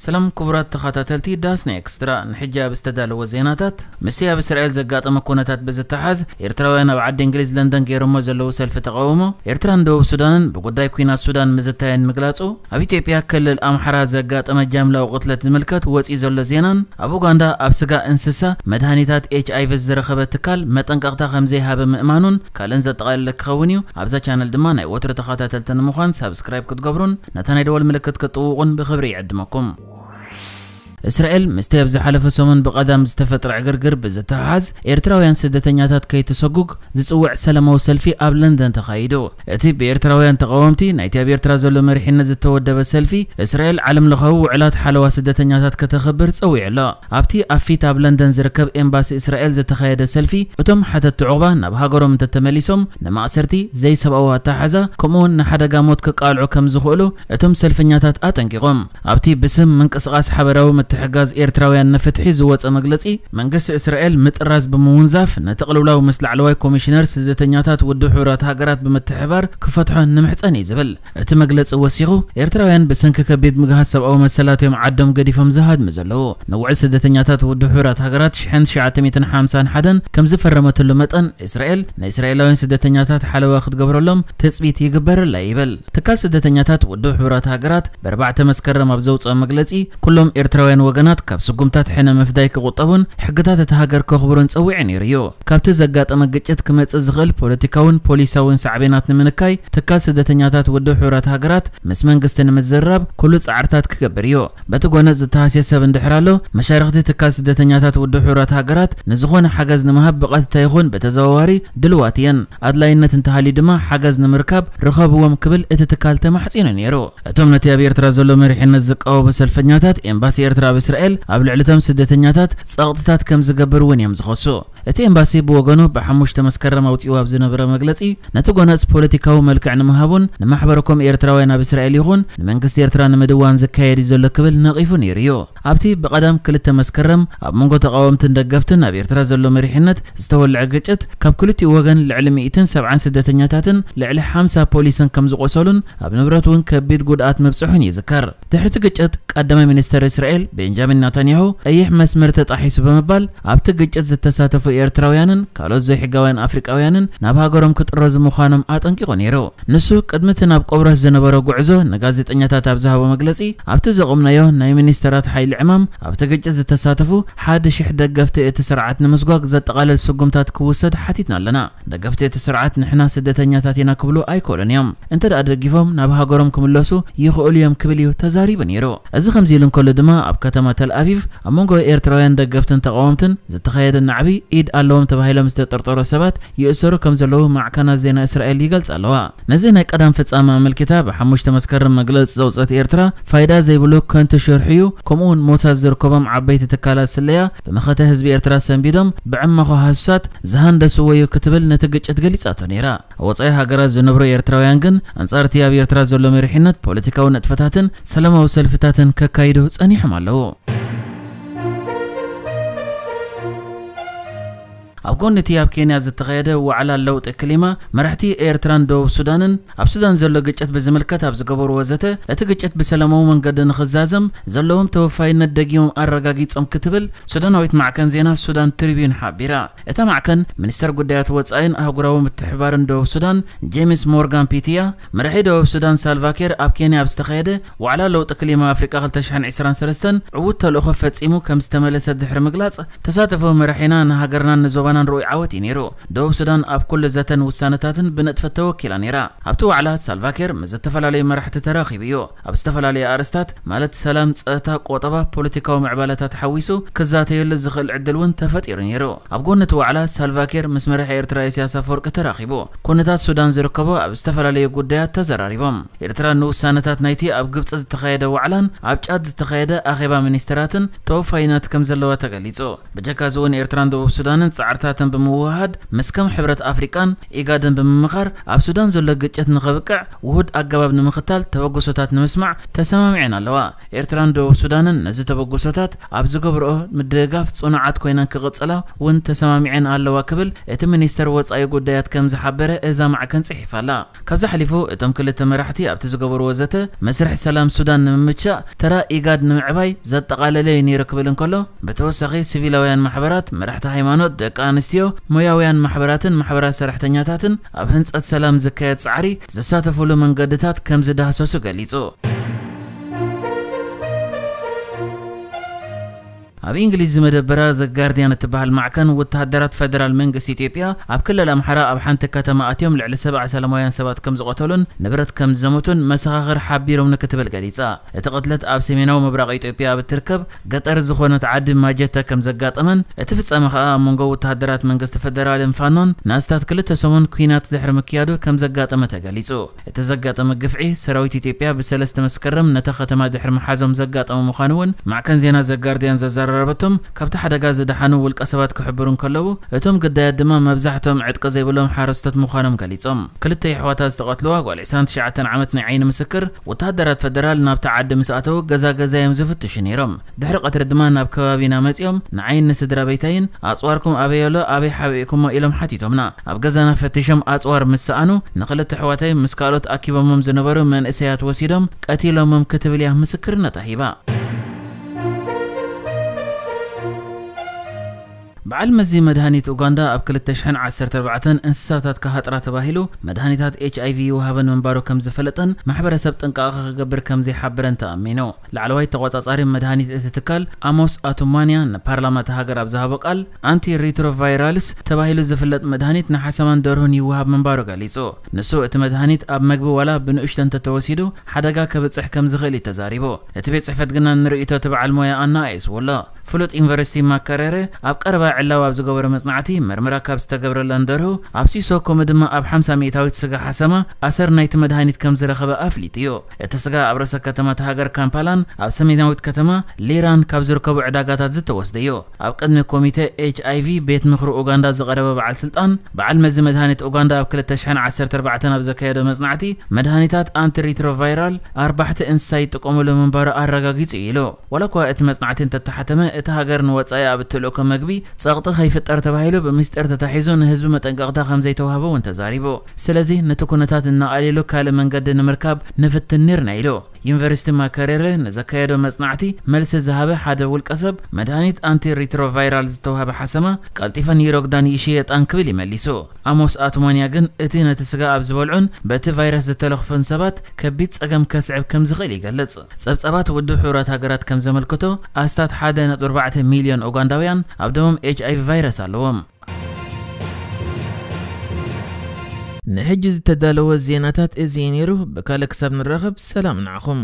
ሰላም ክቡራት ተኸታተልቲ ዳስና ኤክስትራ፣ ንሕጂ ኣብ ዝተዳለወ ዜናታት፣ ምስቲ ኣብ እስራኤል ዘጋጠመ ኩነታት ብዝተሓዝ፣ ኤርትራውያን ኣብ ዓዲ እንግሊዝ ለንደን ገይሮሞ ዘለዉ ሰልፊ ተቓውሞ፣ ኤርትራን ደቡብ ሱዳንን ብጉዳይ ኲናት ሱዳን ምዝታየን ምግላጹ፣ ኣብ ኢትዮጵያ ክልል ኣምሓራ ዘጋጠመ ጃምላዊ ቅትለት ዝምልከት ወጺኡ ዘሎ ዜናን፣ ኣብ ኡጋንዳ ኣብ ስጋ እንስሳ መድሃኒታት ኤች ኣይ ቪ ዝረኸበ ትካል መጠንቀቕታ ከም ዘይሃበ ምእማኑን ካልእን ዘጠቓለለ ክኸውን እዩ። ኣብዛ ቻነል ድማ ናይ ወትሩ ተኸታተልቲ ንምዃን ሳብስክራይብ ክትገብሩን ነታ ናይ ደወል ምልክት ክትጥውቑን ብኽብሪ ይዕድመኩም። እስራኤል ምስቲ ኣብ ዝሓለፈ ሰሙን ብቐዳም ዝተፈጥረ ዕግርግር ብዝተሓሓዝ፣ ኤርትራውያን ስደተኛታት ከይትሰጉግ ዝጽውዕ ሰላማዊ ሰልፊ ኣብ ለንደን ተኻይዱ። እቲ ብኤርትራውያን ተቓወምቲ ናይቲ ኣብ ኤርትራ ዘሎ መሪሕነት ዝተወደበ ሰልፊ፣ እስራኤል ዓለምለኻዊ ውዕላት ሓለዋ ስደተኛታት ከተኽብር ጸዊዑ ኣሎ። ኣብቲ ኣብ ፊት ኣብ ለንደን ዝርከብ ኤምባሲ እስራኤል ዝተኻየደ ሰልፊ፣ እቶም ሓተትቲ ዑቕባ ናብ ሃገሮም እንተተመሊሶም ንማእሰርቲ፣ ዘይሰብኣዊ ኣተሓሕዛ፣ ከምኡውን ንሓደጋ ሞት ከቃልዑ ከም ዝኽእሉ እቶም ሰልፈኛታት ኣጠንቂቖም። ኣብቲ ብስም ምንቅስቓስ ሓበራዊ ምትሕጋዝ ኤርትራውያን ንፍትሒ ዝወጸ መግለጺ፣ መንግስቲ እስራኤል ምጥራዝ ብምውንዛፍ፣ ነቲ ቅልውላው ምስ ላዕለዋይ ኮሚሽነር ስደተኛታት ውድብ ሕቡራት ሃገራት ብምትሕባር ክፈትሖ ንምሕጸን እዩ ዝብል። እቲ መግለጺ ወሲኹ፣ ኤርትራውያን ብሰንኪ ከቢድ ምግሃስ ሰብኣዊ መሰላት እዮም ዓዶም ገዲፎም ዝሃድሙ ዘለዉ። ንውዕል ስደተኛታት ውድብ ሕቡራት ሃገራት ሽሕን ትሽዓተ ሚእትን ሓምሳን ሓደን ከም ዝፈረመትሉ መጠን፣ እስራኤል ንእስራኤላውያን ስደተኛታት ሓለዋ ክትገብረሎም ትጽቢት ይግበረላ ይብል። ትካል ስደተኛታት ውድብ ሕቡራት ሃገራት ብኣርባዕተ መስከረም ኣብ ዘውፅኦ መግለፂ፣ ኩሎም ኤርትራውያን ወገናት ካብ ስጉምታት ሕነ ምፍዳይ ክቑጠቡን ሕግታት እታ ሃገር ከኽብሩን ጸዊዑ ነይሩ እዩ። ካብቲ ዘጋጠመ ግጭት ክመጽእ ዝኽእል ፖለቲካውን ፖሊሳውን ሳዕቤናት ንምንካይ፣ ትካል ስደተኛታት ውድብ ሕቡራት ሃገራት ምስ መንግስቲ ንምዝርራብ ኩሉ ጻዕርታት ክገብር እዩ። በቲ ጎነጽ ዝተሃስየ ሰብ እንድሕር ኣሎ፣ መሻርኽቲ ትካል ስደተኛታት ውድብ ሕቡራት ሃገራት ንዝኾነ ሓገዝ ንምሃብ ብቐጥታ ይኹን ብተዘዋዋሪ ድልዋት እየን። ኣድላይነት እንተሃልዩ ድማ ሓገዝ ንምርካብ ርኸብዎም ክብል እቲ ትካል ተማሕጺኑ ነይሩ። እቶም ነቲ ኣብ ኤርትራ ዘሎ መሪሕነት ዝቃወሙ ሰልፈኛታት፣ ኤምባሲ ኤርትራ ኣብ እስራኤል ኣብ ልዕሊ እቶም ስደተኛታት ጸቕጥታት ከም ዝገብር እውን እዮም ዝኸሱ። እቲ ኤምባሲ ብወገኑ ብሓሙሽተ መስከረም ኣውጺኡ ኣብ ዝነበረ መግለጺ፣ ነቲ ጎነጽ ፖለቲካዊ መልክዕ ንምሃቡን ንማሕበረኮም ኤርትራውያን ኣብ እስራኤል ይኹን ንመንግስቲ ኤርትራ ንምድዋን ዝካየድ እዩ ዘሎ ክብል ነቒፉ ነይሩ እዩ። ኣብቲ ብቐዳም ክልተ መስከረም ኣብ መንጎ ተቓወምትን ደገፍትን ኣብ ኤርትራ ዘሎ መሪሕነት ዝተወልዐ ግጭት፣ ካብ ክልቲኡ ወገን ልዕሊ ሚእትን ሰብዓን ስደተኛታትን ልዕሊ ሓምሳ ፖሊስን ከም ዝቖሰሉን ኣብ ንብረት እውን ከቢድ ጉድኣት ምብጽሑን ይዝከር። ድሕሪ እቲ ግጭት፣ ቀዳማይ ሚኒስተር እስራኤል ቤንጃሚን ናታንያሁ፣ ቀይሕ መስመር ተጣሒሱ ብምባል፣ ኣብቲ ግጭት ዝተሳተፉ ኤርትራውያንን ካልኦት ዘይሕጋውያን ኣፍሪቃውያንን ናብ ሃገሮም ክጥረዙ ምዃኖም ኣጠንቂቑ ነይሩ። ንሱ፣ ቅድሚ እቲ ናብ ቆብሮስ ዝነበሮ ጉዕዞ ንጋዜጠኛታት ኣብ ዝሃቦ መግለጺ፣ ኣብቲ ዘቖምናዮ ናይ ሚኒስተራት ሓይሊ ዕማም፣ ኣብቲ ግጭት ዝተሳተፉ ሓደ ሽሕ ደገፍቲ እቲ ስርዓት ንምስጓግ ዘጠቓልል ስጉምታት ክውሰድ ሓቲትና ኣለና። ደገፍቲ እቲ ስርዓት ንሕና ስደተኛታት ኢና ክብሉ ኣይክእሉን እዮም። እንተ ደኣ ደጊፎም ናብ ሃገሮም ክምለሱ ይኽእሉ እዮም ክብል እዩ ተዛሪቡ ነይሩ። እዚ ከምዚ ኢሉ እንከሎ ድማ ኣብ ከተማ ተል ኣቪቭ ኣብ መንጎ ኤርትራውያን ደገፍትን ተቓወምትን ዝተኻየደ ናዕቢ ኢድ ኣለዎም ተባሂሎም ዝተጠርጠሩ ሰባት ይእሰሩ ከም ዘለዉ ማዕከናት ዜና እስራኤል ይገልጻ ኣለዋ። ነዚ ናይ ቀዳም ፍጻመ ኣመልኪታ ብሓሙሽተ መስከረም መግለጺ ዘውጸት ኤርትራ ፋይዳ ዘይብሉ ከንቱ ሽርሒ እዩ፣ ከምኡ እውን ሞሳድ ዝርከቦም ዓበይቲ ትካላት ስለያ ብመኸተ ህዝቢ ኤርትራ ሰንቢዶም ብዕማኾ ሃሱሳት ዝሃንደስዎ እዩ ክትብል ነቲ ግጭት ገሊጻቶ ነይራ። ኣብ ወጻኢ ሃገራት ዝነብሩ ኤርትራውያን ግን ኣንጻር እቲ ኣብ ኤርትራ ዘሎ መሪሕነት ፖለቲካዊ ንጥፈታትን ሰላማዊ ሰልፍታትን ከካይዱ ጸኒሖም ኣለዉ። ኣብ ጎኒ እቲ ኣብ ኬንያ ዝተኻየደ ዋዕላ ለውጢ ክሊማ፣ መራሕቲ ኤርትራን ደቡብ ሱዳንን ኣብ ሱዳን ዘሎ ግጭት ብዝምልከት ኣብ ዝገበርዎ ዘተ፣ እቲ ግጭት ብሰላማዊ መንገዲ ንኽዛዘም ዘለዎም ተወፋይነት ደጊሞም ኣረጋጊጾም ክትብል ሱዳናዊት ማዕከን ዜና ሱዳን ትሪቢዩን ሓቢራ። እታ ማዕከን፣ ሚኒስተር ጉዳያት ወጻኢን ኣህጉራዊ ምትሕብባርን ደቡብ ሱዳን ጄምስ ሞርጋን ፒቲያ፣ መራሒ ደቡብ ሱዳን ሳልቫኪር ኣብ ኬንያ ኣብ ዝተኻየደ ዋዕላ ለውጢ ክሊማ ኣፍሪቃ ክልተ ሽሕን ዕስራን ሰለስተን ዕዉት ተልእኾ ፈጺሙ ከም ዝተመለሰ ድሕሪ ምግላጽ፣ ተሳትፎ መራሒና ንሃገርናን ንዞባናን ርኡይ ዓወት እዩ ነይሩ። ደቡብ ሱዳን ኣብ ኩሉ ዘተን ውሳነታትን ብንጥፈት ተወኪላ ነይራ። ኣብቲ ዋዕላ ሳልቫኪር ምስ ዝተፈላለዩ መራሕቲ ተራኺቡ እዩ። ኣብ ዝተፈላለዩ ኣርእስታት ማለት ሰላም፣ ጸጥታ፣ ቆጠባ፣ ፖለቲካዊ ምዕባለታት ሓዊሱ ክዛተየሉ ዝኽእል ዕድል እውን ተፈጢሩ ነይሩ። ኣብ ጎኒ እቲ ዋዕላ ሳልቫኪር ምስ መራሒ ኤርትራ ኢሳያስ ኣፈወርቂ ተራኺቡ። ኩነታት ሱዳን ዝርከቦ ኣብ ዝተፈላለዩ ጉዳያት ተዘራሪቦም። ኤርትራ ንውሳነታት ናይቲ ኣብ ግብጺ ዝተኻየደ ዋዕላን ኣብ ጫድ ዝተኻየደ ኣኼባ ሚኒስተራትን ተወፋይነት ከም ዘለዋ ተገሊጹ። ብጀካ እዚ እውን ኤርትራን ደቡብ ሱዳንን ጻዕርታት መንግስታትን ብምውህሃድ ምስ ከም ሕብረት ኣፍሪቃን ኢጋድን ብምምኻር ኣብ ሱዳን ዘሎ ግጭት ንኸብቅዕ ውሁድ ኣገባብ ንምኽታል ተበግሶታት ንምስማዕ ተሰማሚዐን ኣለዋ። ኤርትራን ደቡብ ሱዳንን ነዚ ተበግሶታት ኣብ ዝገብርኦ ምድግጋፍ ጽኑዓት ኮይነን ክቕጽላ እውን ተሰማሚዐን ኣለዋ ክብል እቲ ሚኒስተር ወጻኢ ጉዳያት ከም ዝሓበረ እዛ ማዕከን ጽሒፋ ኣላ። ካብዚ ሓሊፉ እቶም ክልተ መራሕቲ ኣብቲ ዝገበርዎ ዘተ መስርሕ ሰላም ሱዳን ንምምቻእ ተራ ኢጋድ ንምዕባይ ዘጠቓለለ እዩ ነይሩ ክብል እንከሎ፣ ብተወሳኺ ሲቪላውያን ማሕበራት፣ መራሕቲ ሃይማኖት፣ ደቂ ኣንስትዮ፣ ሞያውያን ማሕበራትን ማሕበራት ሰራሕተኛታትን ኣብ ህንጸት ሰላም ዝካየድ ጻዕሪ ዝሳተፉሉ መንገድታት ከም ዝዳህሰሱ ገሊጹ። ኣብ እንግሊዝ ዝመደበራ ዘጋርዲያን እትበሃል ማዕከን፣ ወተሃደራት ፈደራል መንግስቲ ኢትዮጵያ ኣብ ክልል ኣምሓራ ኣብ ሓንቲ ከተማ ኣትዮም ልዕሊ ሰብዓ ሰላማውያን ሰባት ከም ዝቐተሉን ንብረት ከም ዝዘመቱን መሰኻኽር ሓቢሮም ንክትብል ገሊጻ። እቲ ቅትለት ኣብ ሰሜናዊ ምብራቕ ኢትዮጵያ ኣብ እትርከብ ገጠር ዝኾነት ዓዲ ማጀተ ከም ዘጋጠመን፣ እቲ ፍጻመ ከኣ ኣብ መንጎ ወተሃደራት መንግስቲ ፈደራልን ፋኖን ንኣስታት ክልተ ሰሙን ኲናት ድሕሪ ምክያዱ ከም ዘጋጠመ ተገሊጹ። እቲ ዘጋጠመ ግፍዒ ሰራዊት ኢትዮጵያ ብሰለስተ መስከረም ነታ ከተማ ድሕሪ ምሓዞም ዘጋጠመ ምዃኑ እውን ማዕከን ዜና ዘጋርዲያን ዘዘራረበቶም ካብቲ ሓደጋ ዝደሓኑ ውልቀ ሰባት ክሕብሩ እንከለዉ፣ እቶም ግዳያት ድማ መብዛሕትኦም ዕጥቂ ዘይብሎም ሓረስቶት ምዃኖም ገሊጾም። ክልተ የሕዋታ ዝተቐትልዋ ጓል ዕስራን ትሽዓተን ዓመት ናይ ዓይኒ ምስክር፣ ወተሃደራት ፈደራል ናብቲ ዓዲ ምስ ኣተዉ ገዛ ገዛ እዮም ዝፍትሹ ነይሮም። ድሕሪ ቀትሪ ድማ ናብ ከባቢና መጺኦም ንዓይን ንስድራ ቤታይን ኣጽዋርኩም ኣበይ ኣሎ፣ ኣበይ ሓቢእኩሞ ኢሎም ሓቲቶምና። ኣብ ገዛና ፈቲሾም ኣጽዋር ምስ ሰኣኑ ንኽልተ ኣሕዋተይ ምስ ካልኦት ኣኪቦሞም ዝነበሩ መንእሰያት ወሲዶም ቀቲሎሞም ክትብል እያ ምስክርነታ ሂባ። በዓል መዚ መድሃኒት ኡጋንዳ ኣብ ክልተ ሽሕን ዓሰርተ ኣርባዕተን እንስሳታት ክሃጥራ ተባሂሉ መድሃኒታት ኤች ኣይ ቪ ይወሃበን ምንባሩ ከም ዝፈለጠን ማሕበረሰብ ጥንቃቐ ክገብር ከም ዘይሓበረን ተኣሚኑ። ላዕለዋይ ተቖጻጻሪ መድሃኒት እቲ ትካል ኣሞስ ኣቱማንያ ንፓርላማ እታ ሃገር ኣብ ዝሃቦ ቃል፣ ኣንቲ ሪትሮቫይራልስ ተባሂሉ ዝፍለጥ መድሃኒት ንሓሰማን ደርሁን ይወሃብ ምንባሩ ገሊጹ። ንሱ እቲ መድሃኒት ኣብ መግቢ ዋላ ብንእሽቶ እንተተወሲዱ ሓደጋ ከብጽሕ ከም ዝኽእል እዩ ተዛሪቡ። እቲ ቤት ጽሕፈት ግና ንርእይቶ እቲ በዓል ሞያ ኣነኣኢስዎ ኣሎ። ፍሉጥ ዩኒቨርሲቲ ማከረረ ኣብ ቀረባ ዕላዊ ኣብ ዝገበሮ መጽናዕቲ፣ መርመራ ካብ ዝተገብረለን ደርሁ ኣብ ሲሶ፣ ከምኡ ድማ ኣብ ሓምሳ ሚእታዊት ስጋ ሓሰማ ኣሰር ናይቲ መድሃኒት ከም ዝረኸበ ኣፍሊጡ እዩ። እቲ ስጋ ኣብ ርእሰ ከተማ እታ ሃገር ካምፓላን ኣብ ሰሜናዊት ከተማ ሊራን ካብ ዝርከቡ ዕዳጋታት ዝተወስደ እዩ። ኣብ ቅድሚ ኮሚተ ኤች ኣይ ቪ ቤት ምኽሪ ኡጋንዳ ዝቐረበ በዓል ስልጣን፣ በዓል መዚ መድሃኒት ኡጋንዳ ኣብ ክልተ ሽሕን ዓሰርተ ኣርባዕተን ኣብ ዘካየዶ መጽናዕቲ፣ መድሃኒታት ኣንቲሪትሮቫይራል ኣርባሕቲ እንስሳ ይጥቀሙሉ ምንባሩ ኣረጋጊጹ እዩ ኢሉ። ዋላ እኳ እቲ መጽናዕቲ እንተተሓተመ፣ እታ ሃገር ንወጻኢ ኣብ እትልእኮ መግቢ ጸቕጢ ከይፍጠር ተባሂሉ ብምስጢር ተታሒዙ ንህዝቢ መጠንቀቕታ ከም ዘይተዋህቦ እውን ተዛሪቡ። ስለዚ ነቲ ኩነታት እናኣልየሉ ካልእ መንገዲ ንምርካብ ንፍትን ኔርና ኢሉ። ዩኒቨርሲቲ ማከሬረ ንዘካየዶ መጽናዕቲ መልሲ ዝሃበ ሓደ ውልቀ ሰብ፣ መድሃኒት ኣንቲሪትሮቫይራል ዝተዋህበ ሓሰማ ቀልጢፈ ኒሮግዳን ይሽየጣን ክብል ይመሊሱ። ኣሞስ ኣቱማንያ ግን እቲ ነቲ ስጋ ኣብ ዝበልዑን በቲ ቫይረስ ዝተለኽፉን ሰባት ከቢድ ጸገም ከስዕብ ከም ዝኽእል ይገልጽ። ጸብጻባት ውድብ ሕቡራት ሃገራት ከም ዘመልክቶ፣ ኣስታት ሓደ ነጥቢ ኣርባዕተ ሚልዮን ኡጋንዳውያን ኣብ ደሞም ኤች ኣይ ቪ ቫይረስ ኣለዎም። ንሕጂ ዝተዳለወ ዜናታት እዚ እዩ ነይሩ። ብካልእ ክሳብ ንራኸብ ሰላም ንዓኹም።